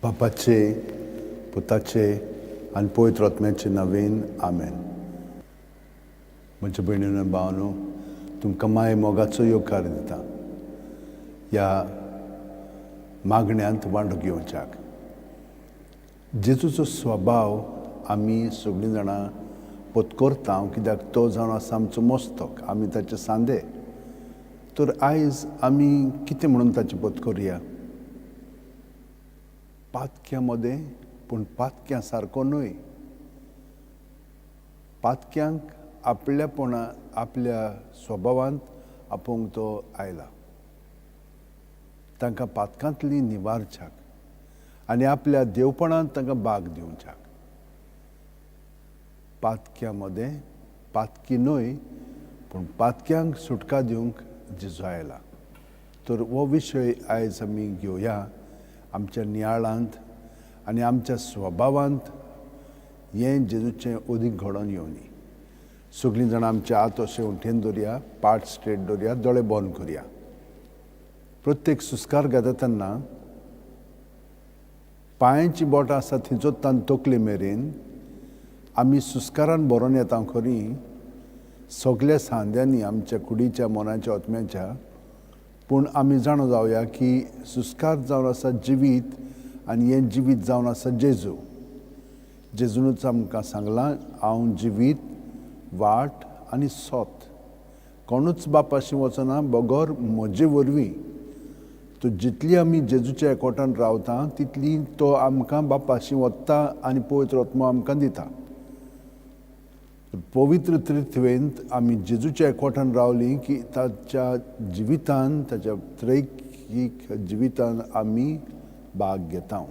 बापाचे, पुताचे आनी पवित्र आत्म्याचे नवीन, आमेन. म्हज्या भयणीनो, भावनो, तुमकां माय मोगाचो येवकार दिता ह्या मागण्यांत वांटो घेवच्याक. जेजूचो स्वभाव आमी सगळीं जाणां पत्करता, कित्याक तो जावन आसा आमचो मस्तक, आमी ताचे सांदे. तर आयज आमी कितें म्हणून ताचें पत्करुया? पातक्यां मदें, पूण पातक्यां सारको न्हय. पातक्यांक आपल्यापणा आपल्या स्वभावांत आपोवंक तो आयला, तांकां पातकांतली निवारच्याक आनी आपल्या देवपणांत तांकां बाग दिवच्याक. पातक्यां मदें पातकी न्हय, पूण पातक्यांक सुटका दिवंक जेजू आयला. तर हो विशय आयज आमी घेवया आमच्या नियाळांत आनी आमच्या स्वभावांत हें जेजूचें अदीक घडोवन येवनी. सगळीं जाणां आमच्या हात अशें उठेन दवरया, पाट स्ट्रेट दवरया, दोळे बंद करया. प्रत्येक सुस्कार घेता तेन्ना पांयांची बोटां आसा थंयचो तान तकले मेरेन आमी सुस्कारान भरोन येता खरी, सगल्या सांद्यांनी आमच्या कुडीच्या, मनाच्या, आत्म्याच्या. पूण आमी जाणा जावया की सुस्कार जावन आसा जिवीत आनी हें जिवीत जावन आसा जेजू. जेजूनच आमकां सांगलां, हांव जिवीत, वाट आनी सोत, कोणूच बापाशी वचना बगर म्हजे वरवीं. तर जितली आमी जेजूच्या एकवटान रावता तितली तो आमकां बापाशी वता आनी पवित्र आत्मो आमकां दिता. पवित्र त्रित्वेंत आमी जेजूच्या एकवटान रावली की ताच्या जिवितान, ताच्या त्रैकीक जिवितान आमी भाग घेता.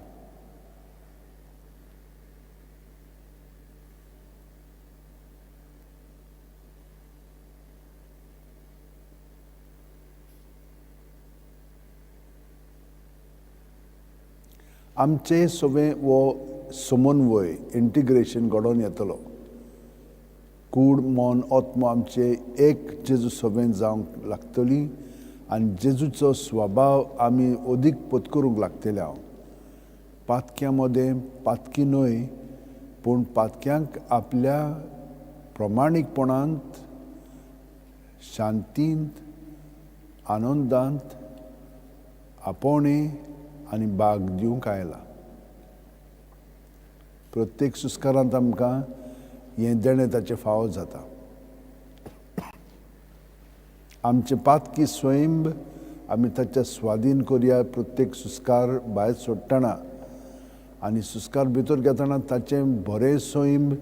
आमचे सगळें हो समन्वय, इंटिग्रेशन घडोवन येतलो. कूड, मन, आत्मो आमचे एक जेजू सगळें जावंक लागतली आनी जेजूचो स्वभाव आमी अदीक पत्करूंक लागतले. हांव पातक्यां मदें पातकी न्हय, पूण पातक्यांक आपल्या प्रमाणीकपणांत, शांतींत, आनंदांत आपोवणें आनी बाग दिवंक आयला. प्रत्येक सुस्कारांत आमकां हें देणें ताचें फावो जाता. आमचें पातकी स्वयंब आमी ताच्या स्वाधीन करया प्रत्येक सुस्कार भायर सोडटना आनी सुस्कार भितर घेतना ताचें बरें स्वयंब,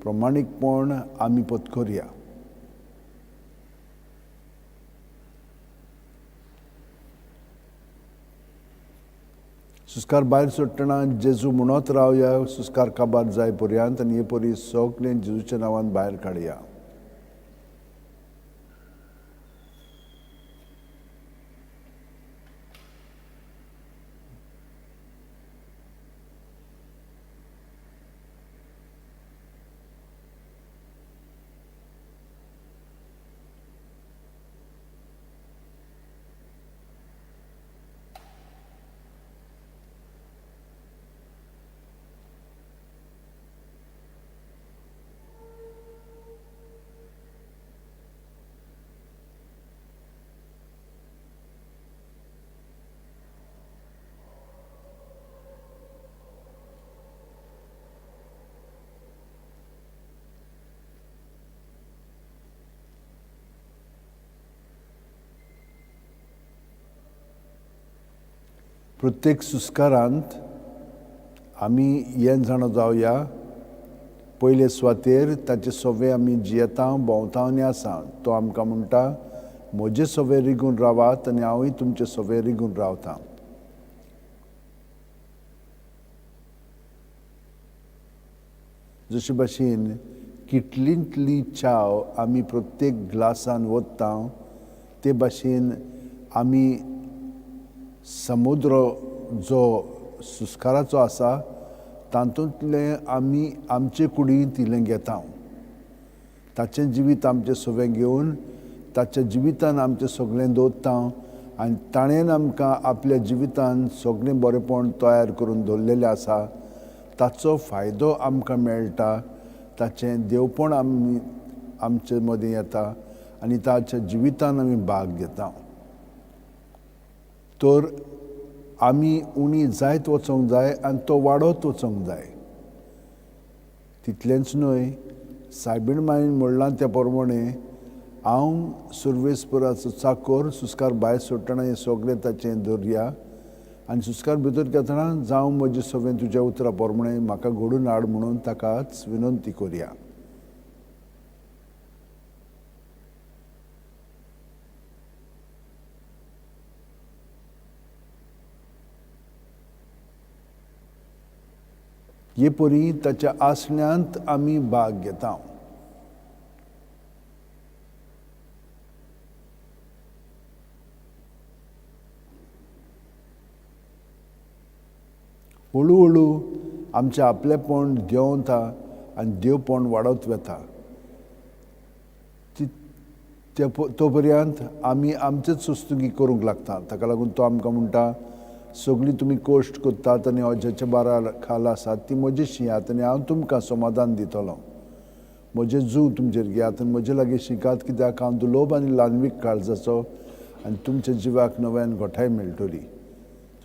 प्रमाणीकपण आमी पत्करया. सुस्कार भायर सोडटना जेजू म्हणत रावया सुस्कार काबार जाय पर्यंत आनी हे परी सगळें जेजूच्या नांवान भायर काडया. प्रत्येक सुस्कारांत आमी हें जाणा जावया, पयले सुवातेर ताचे सवे आमी जियेता, भोंवता आनी आसा. तो आमकां म्हणटा, म्हजे सवे रिगून रावात आनी हांवूय तुमचे सवे रिगून रावता. जशे भाशेन किटलींतली च्याव आमी प्रत्येक ग्लासान वता, ते भाशेन आमी समुद्र जो सुस्काराचो आसा तातूंतलें आमी आमचे कुडींत इल्लें घेता. ताचें जिवीत आमचें सगळें घेवन ताच्या जिवितान आमचें सगळें दवरता आनी ताणें आमकां आपल्या जिवितान सगळें बरेंपण तयार करून दवरलेलें आसा. ताचो फायदो आमकां मेळटा, ताचें देवपण आमी आमचे मदीं येता आनी ताच्या जिवितान आमी भाग घेता. तर आमी उणी जायत वचोंक जाय आनी तो वाडत वचोंक जाय. तितलेंच न्हय, सायबीण मायन म्हणलां त्या प्रमाणे हांव सुर्वेसपुराचो चाकोर सुस्कार भायर सोडटना हें सगळें ताचें दरया आनी सुस्कार भितर घेतना जावं म्हजें सगळें तुज्या उतरा प्रमाणे म्हाका घडून हाड म्हणून ताकाच विनंती करया. हे परी ताच्या आसण्यांत आमी भाग घेता. हळू हळू आमचें आपलेपण देंवता आनी देवपण वाडत वता. तो पर्यंत आमी आमचेच सुस्तुगी करूंक लागता. ताका लागून तो आमकां म्हणटा, सगळीं तुमी कश्ट करतात आनी अज्याच्या बारा खाला आसात ती म्हजी शियात आनी हांव तुमकां समाधान दितलो. म्हजें जू तुमचेर घेयात आनी म्हजे लागीं शिकात, कित्याक हांव दुलोब आनी ल्हानवीक काळजाचो आनी तुमच्या जिवाक नव्यान गोठाय मेळटली.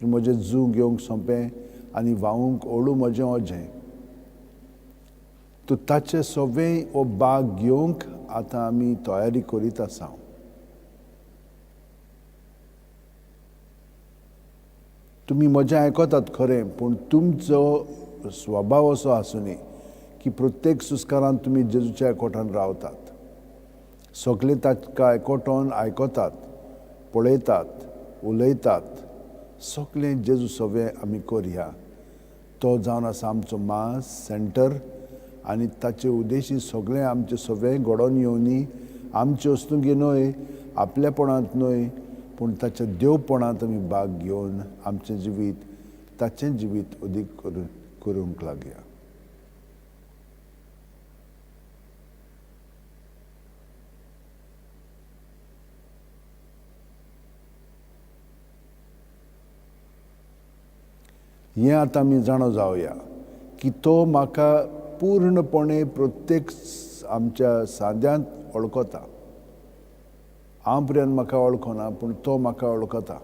तर म्हजें जू घेवंक सोंपें आनी व्हांवूंक ओळू म्हजें अजें. तर ताचें सगळें हो भाग घेवंक आतां आमी तयारी करीत आसा. तुमी म्हजें आयकतात खरें, पूण तुमचो स्वभाव असो आसूं न्ही की प्रत्येक सुस्कारान तुमी जेजूच्या एकवटान रावतात. सगळे ताका एकवटोन आयकतात, पळयतात, उलयतात. सगळें जेजू सगळें आमी करया. तो जावन आसा आमचो मास सेंटर आनी ताचे उद्देशी सगळें आमचें सगळें घडोवन येवनी आमचे वस्तुंकी न्हय, आपलेपणांत न्हय, पूण ताच्या देवपणांत आमी भाग घेवन आमचें जिवीत ताचें जिवीत अदीक करूंक लागया. हें आतां आमी जाणा जावया की तो म्हाका पूर्णपणे प्रत्येक आमच्या सांद्यांत वळखता. हांव पर्यंत म्हाका वळखना, पूण तो म्हाका वळखता.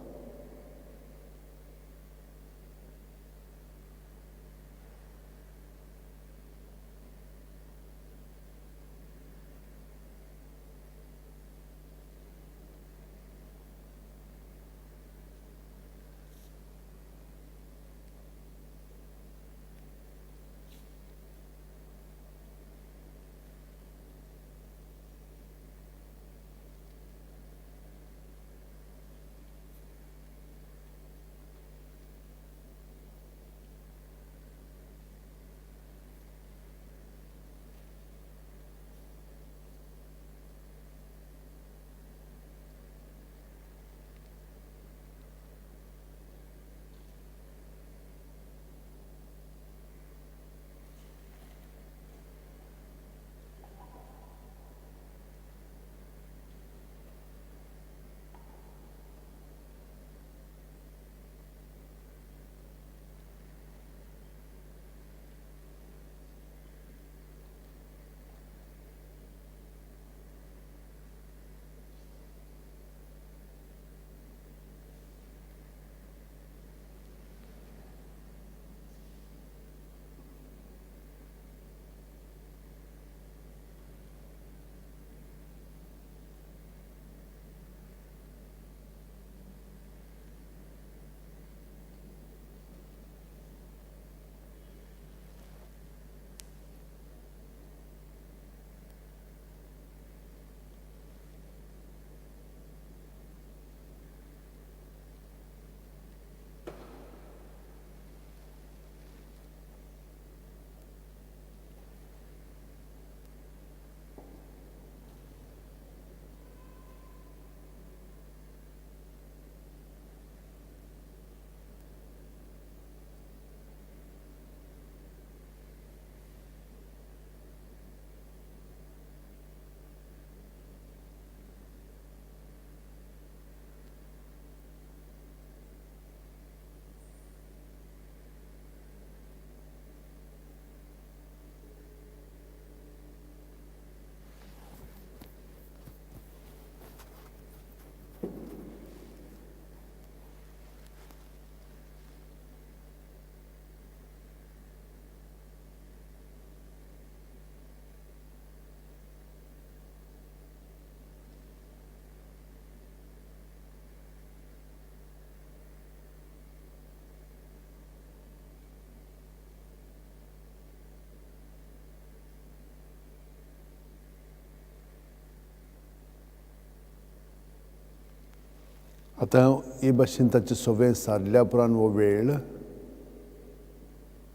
आतां हे भाशेन ताचें सगळें सारल्या उपरांत हो वेळ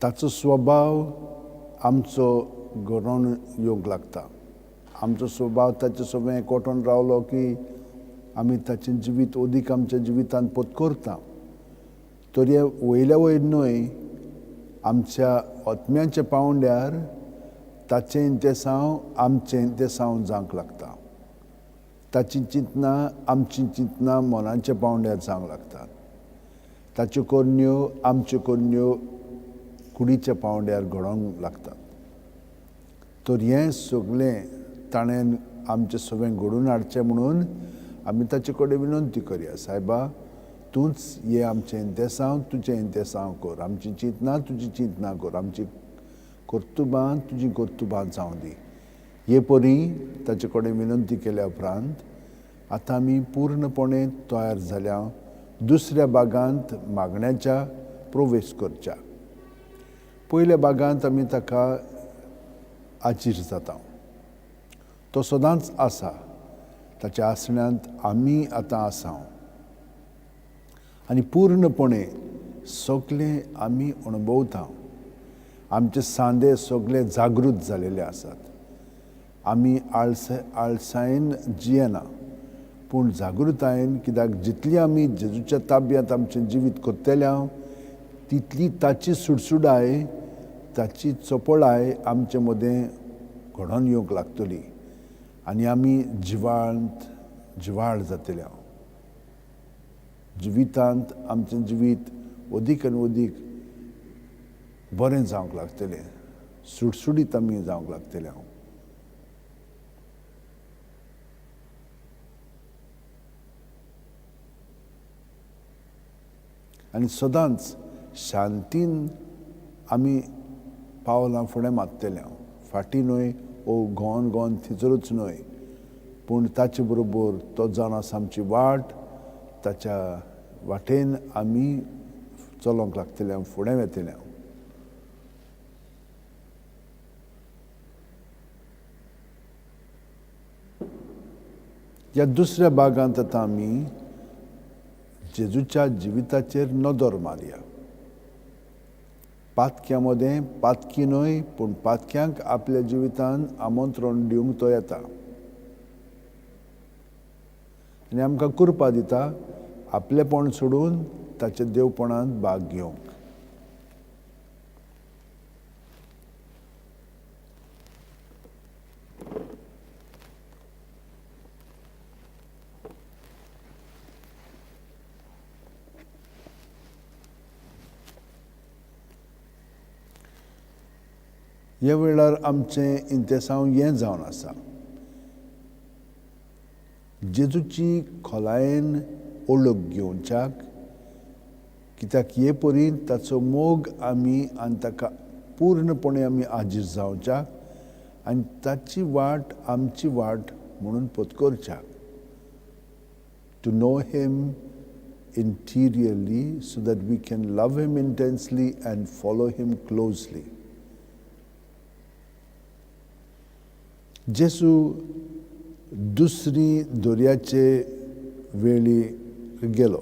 ताचो स्वभाव आमचो घडोवन येवंक लागता. आमचो स्वभाव ताचें सगळें एकवटून रावलो की आमी ताचें जिवीत अदीक आमच्या जिवितांत पत्करता. तर हे वयल्या वयर न्हय, आमच्या आत्म्याच्या पांवड्यार ताचें इंतेसांव आमचें इंतेसांव जावंक लागता. ताचीं चिंतनां आमचीं चिंतनां मनाच्या पांवड्यार जावंक लागतात. ताच्यो करण्यो आमच्यो करण्यो कुडीच्या पांवड्यार घडोवंक लागतात. तर हें सगळें ताणें आमचें सगळें घडोवन हाडचें म्हणून आमी ताचे कडेन विनंती करया. सायबा, तूंच हें आमचें इंतेसांव तुजें इंतेसांव कर, आमचीं चिंतनां तुजीं चिंतनां कर, आमची कर्तुबां तुजीं कर्तुबां जावं दी. हे परी ताचे कडेन विनंती केल्या उपरांत आतां आमी पूर्णपणे तयार जाल्या दुसऱ्या भागांत मागण्याच्या प्रवेश करच्या. पयल्या भागांत आमी ताका आजीर जाता. तो सदांच आसा, ताच्या आसण्यांत आमी आतां आसा आनी पूर्णपणे सगळें आमी अणभवता. आमचे सांदे सगळे जागृत जालेले आसात. आमी आळसायेन जियेना, पूण जागृतायेन, कित्याक जितली आमी जेजूच्या ताब्यांत आमचें जिवीत करतले तितली ताची सुडसुडाय, ताची चपळाय आमचे मदें घडोवन येवंक लागतली आनी आमी जिवाळांत जिवाळ जातले. जिवितांत आमचें जिवीत अदीक आनी अदीक बरें जावंक लागतलें, सुडसुडीत आमी जावंक लागतले. आनी सदांच शांतीन आमी पावलां फुडें मारतले, फाटीं न्हय ओ घोवन घोवन थिजरूच न्हय, पूण ताचे बरोबर तो जावन आसा आमची वाट, ताच्या वाटेन आमी चलोवंक लागतले, फुडें वतले. ह्या दुसऱ्या भागांत आतां आमी जेजूच्या जिविताचेर नदर मारया. पातक्यां मदें पातकी न्हय, पूण पातक्यांक आपल्या जिवितान आमंत्रण दिवंक तो येता आनी आमकां कृपा दिता आपलेपण सोडून ताच्या देवपणांत भाग घेवंक. ह्या वेळार आमचें इंतेसांव हें जावन आसा, जेजूची खोलायेन ओळख घेवच्याक, कित्याक हे परी ताचो मोग आमी आनी ताका पूर्णपणे आमी आजीर जावच्याक आनी ताची वाट आमची वाट म्हणून पत्करच्याक. To know him interiorly so that we can love him intensely and follow him closely. जेजू दुसरी दर्याचे वेळी गेलो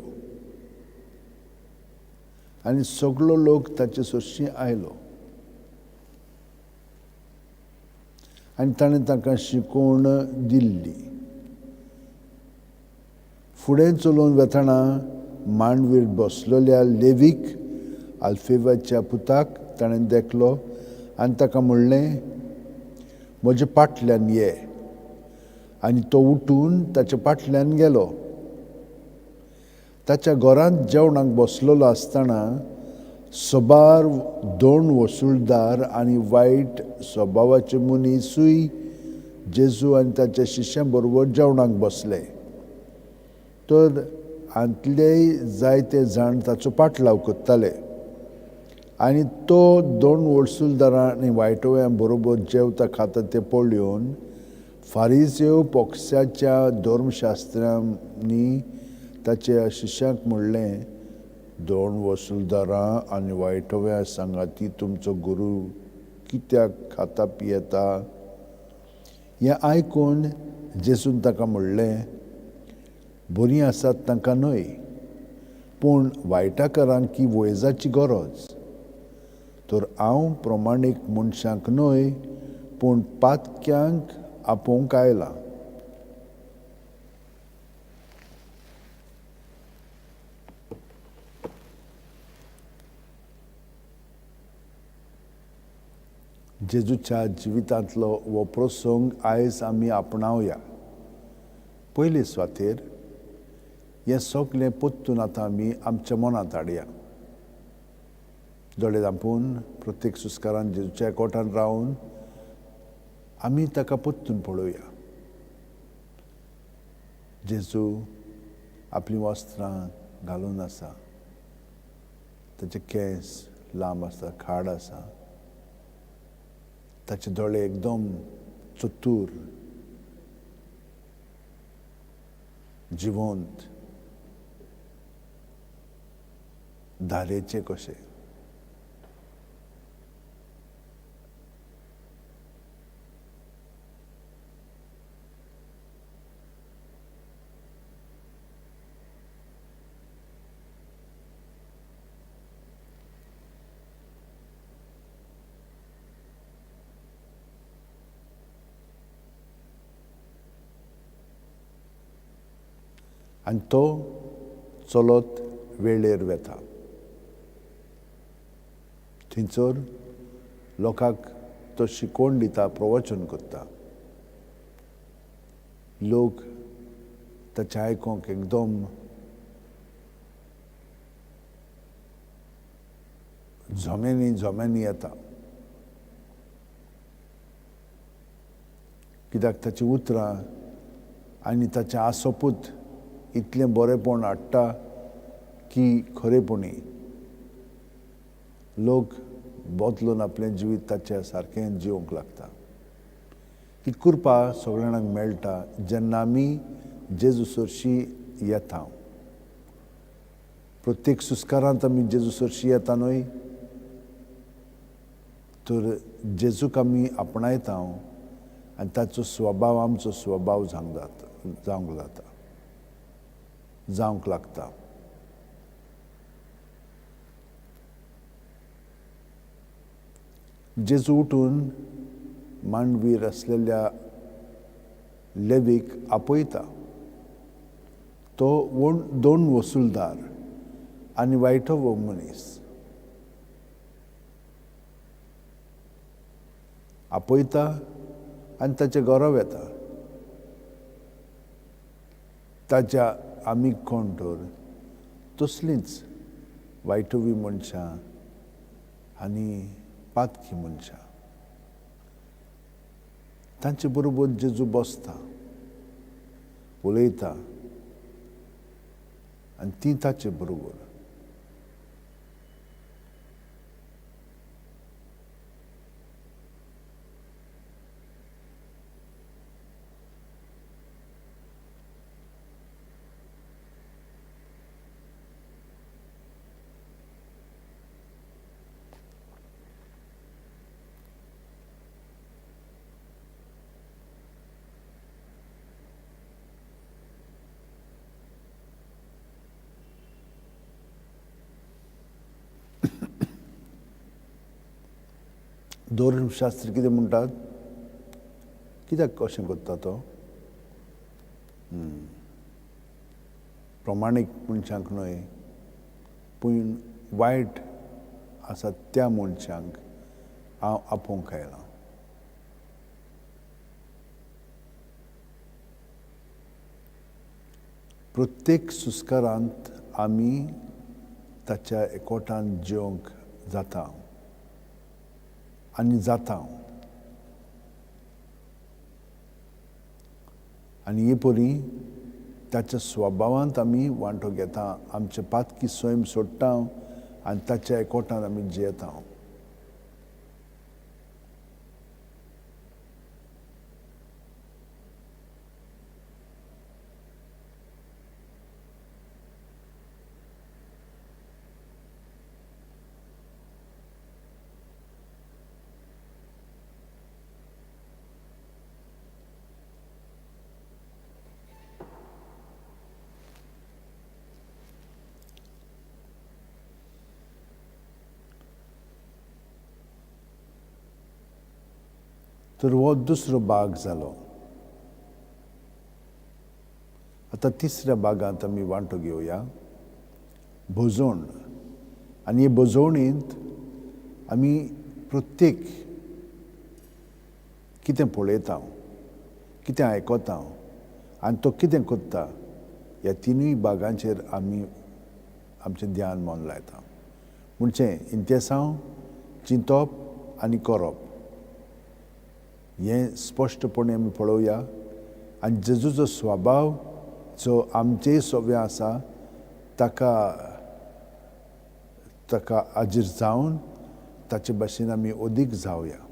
आनी सगळो लोक ताचे सोरशीं आयलो आनी ताणें तांकां शिकवण दिल्ली. फुडें चलोवन वेतना मांडवीर बसलेल्या लेवीक आल्फेवाच्या पुताक ताणें देखलो आनी ताका म्हणलें, म्हज्या फाटल्यान ये. आनी तो उठून ताच्या फाटल्यान गेलो. ताच्या घरांत जेवणाक बसलेलो आसतना सबार दोन वसुलदार आनी वायट स्वभावाचे मनीसूय जेजू आनी ताच्या शिश्यां बरोबर जेवणाक बसले. तर हांतलेय जायते जाण ताचो पाटलाव करताले आनी तो दोन वसुलदारां आनी वायटोव्यां बरोबर जेवता खाता तें पळोवन फारीजेव पक्षाच्या धर्मशास्त्रांनी ताच्या शिश्यांक म्हणलें, दोन वसुलदारां आनी वायटोव्या सांगाती तुमचो गुरू कित्याक खाता पियेता? हें आयकून जेजून ताका म्हणलें, बरीं आसात तांकां न्हय, पूण वायटाकारांक ही वैजाची गरज. तर हांव प्रमाणीक मनशांक न्हय पूण पातक्यांक आपोवंक आयलां. जेजूच्या जिवितांतलो हो प्रसंग आयज आमी आपणावया. पयले सुवातेर हें सगळें परतून आतां आमी आमच्या मनांत हाडया. दोळे धांपून प्रत्येक सुस्कारान जेजूच्या कोटान रावन आमी ताका परतून पळोवया. जेजू आपलीं वस्त्रां घालून आसा, ताचे केंस लांब आसा, खाड आसा, ताचे दोळे एकदम चतूर, जिवंत, धारेचे कशे. आनी तो चलत वेळेर वेता. थंयसर लोकांक तो शिकवण दिता, प्रवचन करता. लोक ताचें आयकूंक एकदम झोम्यांनी झोम्यांनी येता, कित्याक ताचीं उतरां आनी ताचें आसपूत इतलें बरेंपण हाडटा की खरेपणी लोक बदलून आपलें जिवीत ताच्या सारकें जिवंक लागता. ही कृपा सगळ्यांक मेळटा जेन्ना आमी जेजू सरशी येता. प्रत्येक सुस्कारांत आमी जेजू सरशी येता न्हय, तर जेजूक आमी आपणायता आनी ताचो स्वभाव आमचो स्वभाव जावंक लागता. जेजू उठून मांडवीर आसलेल्या लेवीक आपयता. तो दोन वसुलदार आनी वायटो वो मनीस आपयता आनी ताच्या घरा वेता. ताच्या आमी कोण तर तसलींच वायटोवी मनशां आनी पातकी मनशां. तांचे बरोबर जेजू बसता, उलयता आनी तीं ताचे बरोबर. धर्मशास्त्र कितें म्हणटात, कित्याक अशें करता तो? प्रमाणीक मनशांक न्हय पूण वायट आसा त्या मनशांक हांव आपोवंक आयलां. प्रत्येक सुस्कारांत आमी ताच्या एकवटान जेवंक जाता आनी जाता. आनी हे परी ताच्या स्वभावांत आमी वांटो घेता, आमचे पातकी स्वयं सोडटा आनी ताच्या एकवटान आमी जियेता. तर हो दुसरो भाग जालो. आतां तिसऱ्या भागांत आमी वांटो घेवया, भोजवण. आनी हे भोजवणींत आमी प्रत्येक कितें पळयता, कितें आयकता आनी तो कितें करता ह्या तिनूय भागांचेर आमी आमचें ध्यान मन लायता. म्हणचे इंतेसांव, चिंतप आनी करप हें स्पश्टपणे आमी पळोवया. आनी जेजूचो स्वभाव जो आमचेय सोव्या आसा ताका ताका हाजीर जावन ताचे भाशेन आमी अदीक जावया.